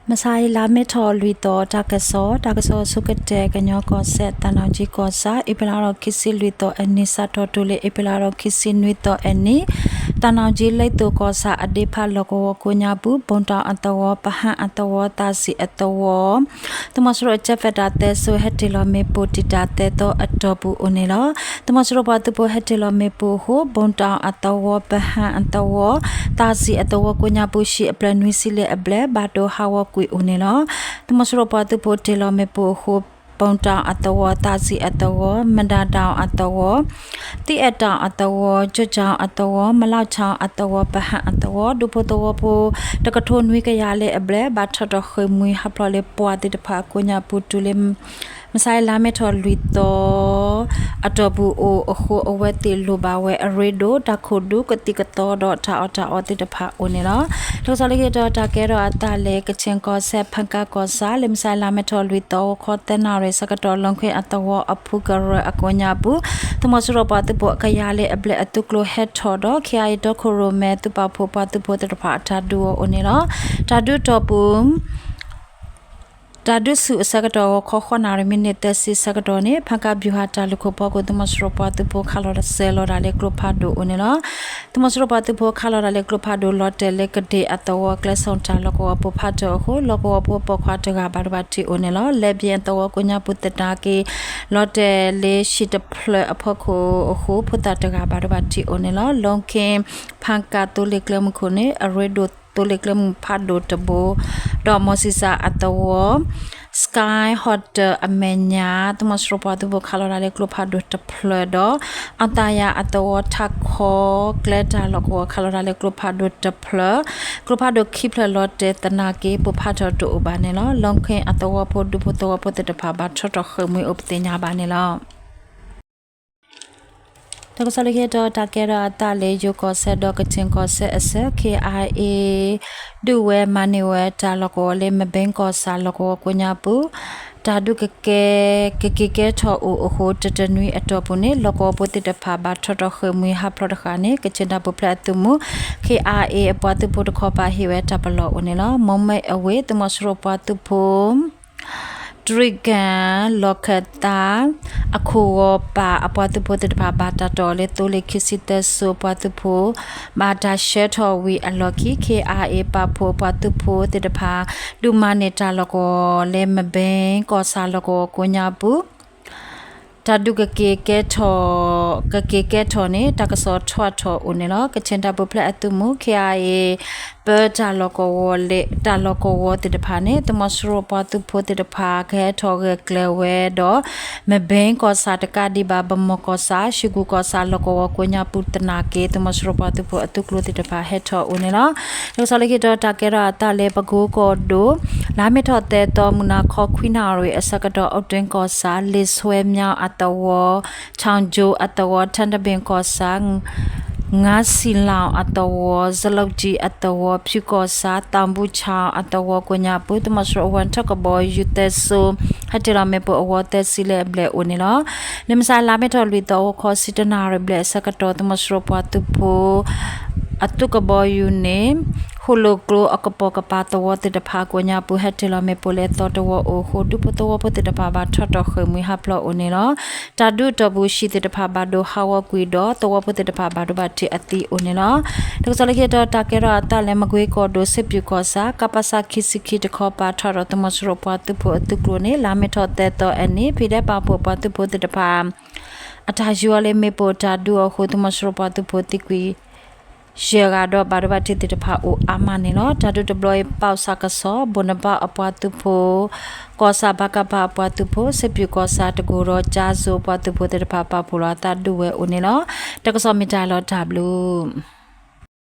မဆါအံၤ လါမ့ၤထီၣ်လွံၢ်သီ တၢ်ကစီၣ်, တၢ်ကစီၣ်အဆိကတၢၢ် ကညီကီၢ်စဲၣ် သံတောင်ကြီးကီၢ်ဆၣ် အ့ဖြ့လါထီၣ်ခံဆံလွံၢ်သီအနံၤ စးထီၣ်တုၤလၢ အ့ဖြ့လါထီၣ်ခံဆံနွံသီအနံၤ, သံတောင်ကြီး လံသူၣ်ကီၢ်ဆၣ်အဒ့ဖး လီၢ်ကဝီၤကိးညါပူၤ ဘိၣ်တၢ်အသဝီ, ပဟၣ်အသဝီ, သးစံၣ်အသဝီ သုးမီၤစိရိၤအကၠဲးဖဲးတၢ်သဲစိ ဟဲတ့ၢ်လီၤမ့ၣ်ပိၢ် တံာ်တာ်သဲသီအတီၢ်ပူၤအိၣ်န့ၣ်လီၤ. သုးမီၤစိရိၤပှၤသုးဖိဟဲတ့ၢ်လီၤမ့ၣ်ပိၢ်အဃိ ဘိၣ်တၢ်အသဝီ, ပဟၣ်အသဝီ, သးစံၣ်အသဝီကိးညါပူၤ ဟံၣ်အဖျၢၣ်နွံဆံလၢအဘျဲၣ် ဘၣ်ဒိဟးဂီၤကွံာ်အိၣ်န့ၣ်လီၤ. သုးမီၤစိရိၤပှၤသုးဖိတ့ၢ်လီၤမ့ၣ်ပိၢ်အဃိ ဘိၣ်တၢ်အသဝီ, သးစံၣ်အသဝီ, မဒါတၢ်အသဝီ, သံအဲၣ်တၢ်အသဝီ, ကၠိကၠီအသဝီ, မလၢ်ဆၣ်အသဝီ, ပဟၣ်အသဝီ ဒူဖိသဝီဖိ တကထိနွံကယၤလၢအဘျဲၣ် ဘၣ်ထီၣ်ထီၣ်ဃ့ၢ်မှံဟးဖျိးလၢပှၤသ့ၣ်တဖၣ်အကိးညါပူၤ တုၤလၢ မဆါအံၤ လါမ့ၤထီၣ်လွံၢ်သီ အတီၢ်ပူၤအိၣ်အဃိ အဝဲသ့ၣ်လိၣ်ဘၣ်ဝဲအရ့ဒိၣ် တၢ်ခိၣ်ဒူ ကသံၣ်ကသီဒီးတၢ်အီၣ်တၢ်အီသ့ၣ်တဖၣ်အိၣ်န့ၣ်လီၤ. တၢ်ကစီၣ်လၢခံတီၤ တၢ်ကဲထီၣ်အသးလၢ ကခ့ၣ်ကီၢ်စဲၣ် ဖၣ်ကၣ်ကီၢ်ဆၣ် လၢမဆါအံၤ လါမ့ၤထီၣ်လွံၢ်သီ ဂီၤခီသၢနၣ်ရံၣ်အဆၢကတီၢ် လီၢ်ခ့အသဝီအဖုကရၢအကိးညါပူၤ သုးမီၤစိရိၤပှၤသုးဖိအကယၤလၢအဘျဲၣ်အသုးကျိၤဟဲထီၣ်ဒီး ခ့ၣ်အါအ့ၣ် တီခိၣ်ရိၣ်မဲ သုးပာ်ဖှိၣ်ပှၤသုးဖိသ့ၣ်တဖၣ်အတၢ်ဒုးအီၤအိၣ်န့ၣ်လီၤ. တၢ်ဒုးတီၢ်ပူၤ တၢ်ဒုးဆူၣ်အဆၢကတီၢ် ဂီၤခီဃိးနၣ်ရံၣ်မံးနံးသၢဆံဆၢကတီၢ်န့ၣ် ဖၣ်ကၣ်ဘျူၤဟၣ်တၢ်လုၢ်ခိၣ်ဖီခိၣ် သုးမီၤစိရိၤပှၤသုးဖိခးလီၤစဲၤလီၤတၢ်လၢကျိဖးဒိၣ်အိၣ်န့ၣ်လီၤ. သုးမီၤစိရိၤပှၤသုးဖိခးလီၤတၢ်လၢကျိဖးဒိၣ် လီၤတဲာ်လၢကဒ့ၣ်အသဝီ ကျဲစီၤတၢ်လီၢ်ကဝီၤပိၢ်ဖးထီၣ်အဃိ လီၢ်ကဝီၤဖိပိာ်ခွါတဂၤဘၣ်ဒိဘၣ်ထံးအိၣ်န့ၣ်လီၤ. လဲၣ်ဘံၣ်အသဝီကိးညါပူၤသနာ်က့ လီၤတဲာ်လၢဟံၣ်တဖျၢၣ်အဖီခိၣ်အဃိ ဖိသၣ်တဂၤဘၣ်ဒိဘၣ်ထံးအိၣ်န့ၣ်လီၤ. လီၢ်ခ့ ဖၣ်ကၣ်သိလ့ၣ်ကျဲမုၢ်ခိၣ်န့ၣ် အရ့ဒိၣ်သိလ့ၣ်ကျဲမုၢ်ဖးဒိၣ်တဘိ ဒီးမီၤဆံၣ်စၣ်အသဝီ Sky Hotel အမဲာ်ညါ သုးမီၤစိရိၤပှၤသုးဖိခးလီၤတၢ်လၢကျိဖးဒိၣ်တဖျၢၣ်ဒီး အသးယၤအသဝီ ထးခီကျဲတၢ်လီၢ်ကဝီၤ ခးလီၤတၢ်လၢကျိဖးဒိၣ်တဖျၢၣ်, ကျိဖးဒိၣ်ခံဖျၢၣ်လီၤတဲာ်သနာ်က့ ပိၢ်ဖးထီၣ်တအိၣ်ဘၣ်န့ၣ်လီၤ. လီၢ်ခ့အသဝီဖိ ဒူဖိသဝီဖိသ့ၣ်တဖၣ် ဘၣ်ထီၣ်ထီၣ်ဃ့ၢ်မှံအိၣ်ပသ့ၣ်ညါဘၣ်န့ၣ်လီၤ. တၢ်ကစီၣ်လၢခံတီၤ တၢ်ကဲထီၣ်အသးလၢ ယိၤကီၢ်စဲၣ်ဒီးကခ့ၣ်ကီၢ်စဲၣ်အစၢၤ ခ့ၣ်အါအ့ ဒုးဝဲမၤန့ၢ်ဝဲတၢ်လီၢ်ကဝီၤလၢ မဘ့ကီၢ်ဆၣ်လီၢ်ကဝီၤကိးညါပူၤ တၢ်ဒုးကကဲ ကက့ၤကဲထီၣ်အိၣ်အဃိ တတနွံအတီၢ်ပူၤန့ၣ် လီၢ်ကဝီၤဖိသ့ၣ်တဖၣ် ဘၣ်ထီၣ်ထီၣ်ဃ့ၢ်မှံဟးဖျိးတဃၣ်န့ၣ် ကခ့ၣ်တၢ်ပူၤဖျဲးအသုးမုၢ် ခ့ၣ်အါအ့ အပှၤသုးဖိတခီပၤ ဟ့ၣ်ဝဲတၢ်ပလီၢ်အိၣ်န့ၣ်လီၤ. မိၢ်မ့ၢ်အဝ့ၢ် သုးမီၤစိရိၤပှၤသုးဖိ တြံကၣ် လီၢ်ခၢၣ်သး အခိၣ်ဂီၤပၤ အပှၤသုးဖိသ့ၣ်တဖၣ် ဘၣ်တၢ်တီၢ်လၢ သိလ့ၣ်ခံဆံသၢစိ ပှၤသုးဖိ ဘၣ်တၢ်ဆှၢထီၣ်ဝံၤအလီၢ်ခံ ခ့ၣ်အါအ့ ပာ်ဖှိၣ်အပှၤသုးဖိသ့ၣ်တဖၣ် ဒုးမၤန့ၢ်တၢ်လီၢ်ကဝီၤလၢ မဘ့ကီၢ်ဆၣ်လီၢ်ကဝီၤကိးညါပူၤ တၢ်ဒုးကက့ၤကဲထီၣ် ကက့ၤကဲထီၣ်န့ၣ် တၢ်ကစီၣ်ထွဲထီၣ်အိၣ်န့ၣ်လီၤ. ကခ့ၣ်တၢ်ပူၤဖျဲးအသုးမုၢ် ခ့ၣ်အါအ့ ပၢတၢ်လီၢ်ကဝီၤလၢ တၢ်လီၢ်ကဝီၤသ့ၣ်တဖၣ်န့ၣ် သုးမီၤစိရိၤပှၤသုးဖိသ့ၣ်တဖၣ် ကဟဲထီၣ်ဂဲၤကျဲၤဝဲဒီး မဘ့ကီၢ်ဆၣ်တကးဒံးဘၣ် ဘမီၢ်ကီၢ်ဆၣ် ၡူၤကူၣ်ကီၢ်ဆၣ်လီၢ်ကဝီၤကိးညါပူၤသနာ်က့ သုးမီၤစိရိၤပှၤသုးဖိအသုးကျိၤသ့ၣ်တဖၣ် ဟဲထီၣ်အိၣ်န့ၣ်လီၤ. တၢ်ကစီၣ်လၢခံတီၤ တၢ်ကဲထီၣ်အသးလၢ ပကိကီၢ်ဒိၣ် လါမ့ၤထီၣ်သၢသီ မုၢ်နၤခီခွံနၣ်ရံၣ်အဆၢကတီၢ် အိၣ်တ့ၢ်ကီၢ်ဆၣ် လ့ၣ်ဆွဲမၠါအသဝီ ခၠီကၠိအသဝီ ထၣ်တဘ့ၣ်ကီၢ်ဆၣ် ငါးဆံလီၤအသဝီ စလိၣ်ကၠံအသဝီ ဖၠူကီၢ်ဆၣ် သးဘူၣ်ဆၣ်အသဝီကိးညါပူၤ သုးမီၤစိရိၤအဝဲထၢၣ်ကဘီယူၤသၢစိ ဟဲတ့ၢ်လီၤမ့ၣ်ပိၢ်အဝီသၢဆံလၢအဘျဲၣ်အိၣ်န့ၣ်လီၤ. လၢမဆါလါမ့ၤထီၣ်လွံၢ်သီ ဂီၤခီဆံတၢနၣ်ရံၣ်ဘျဲၣ်အဆၢကတီၢ် သုးမီၤစိရိၤပှၤသုးဖိ အသုးကဘီယူၤန့ၣ် ဃိၣ်လိာ်ကျိအကပိာ်ကပၤသဝီသ့ၣ်တဖၣ်ကိးညါပူၤ ဟဲတ့ၢ်လီၤမ့ၣ်ပိၢ်လၢအသီတဝီအိၣ်အဃိ ဒူဖိသဝီဖိသ့ၣ်တဖၣ် ဘၣ်ထီၣ်ထီၣ်ဃ့ၢ်မှံဟးဖျိးအိၣ်န့ၣ်လီၤ. တၢ်ဒုးတီၢ်ပူၤ ဟံၣ်သ့ၣ်တဖၣ်ဘၣ်ဒိဟးဂီၤကွံာ်ဒီး သဝီဖိသ့ၣ်တဖၣ်ဘၣ်ဒိဘၣ်ထံးအသံအိၣ်န့ၣ်လီၤ. တၢ်ကစီၣ်လၢခံတီၤ တၢ်ကဲထီၣ်အသးလၢ မကွ့ကီၢ်ဒိၣ် စ့ၣ်ပၠူၣ်ကီၢ်ဆၣ် ကပစ ခံဆံခံတခီပၤ ထီၣ်ဒီးသုးမီၤစိရိၤပှၤသုးဖိအသုးကျိၤန့ၣ် လါမ့ၤထီၣ်သၢသီအနံၤ ဖံးဒဲးပာ်ဖှိၣ်ပှၤသုးဖိသ့ၣ်တဖၣ် အတၢ်ယူၤအီၤလၢမ့ၣ်ပိၢ်တၢ်ဒုးအီၤအဃိ သုးမီၤစိရိၤပှၤသုးဖိသံကွံာ် ယဲၢ်ဂၤဒီး ဘၣ်ဒိဘၣ်ထံးသ့ၣ်တဖၣ်အိၣ်အါမးန့ၣ်လီၤ. တၢ်ဒုးတဘျီအံၤ ပီၣ်ဆၣ်ကစီၣ် ဘိၣ်နဘၣ်အပှၤသုးဖိ ကီၢ်ဆၣ် ဘၣ်ကပၤအပှၤသုးဖိ စ့ၣ်ပၠူၣ်ကီၢ်ဆၣ် တကီၢ်ဒီး ကၠါစိၤအပှၤသုးဖိသ့ၣ်တဖၣ် ပာ်ဖှိၣ်လီၤအသးဒုးဝဲအိၣ်န့ၣ်လီၤ. တၢ်ကစီၣ်မ့ၢ်တၢ်လီၤတၢ်ဘျုး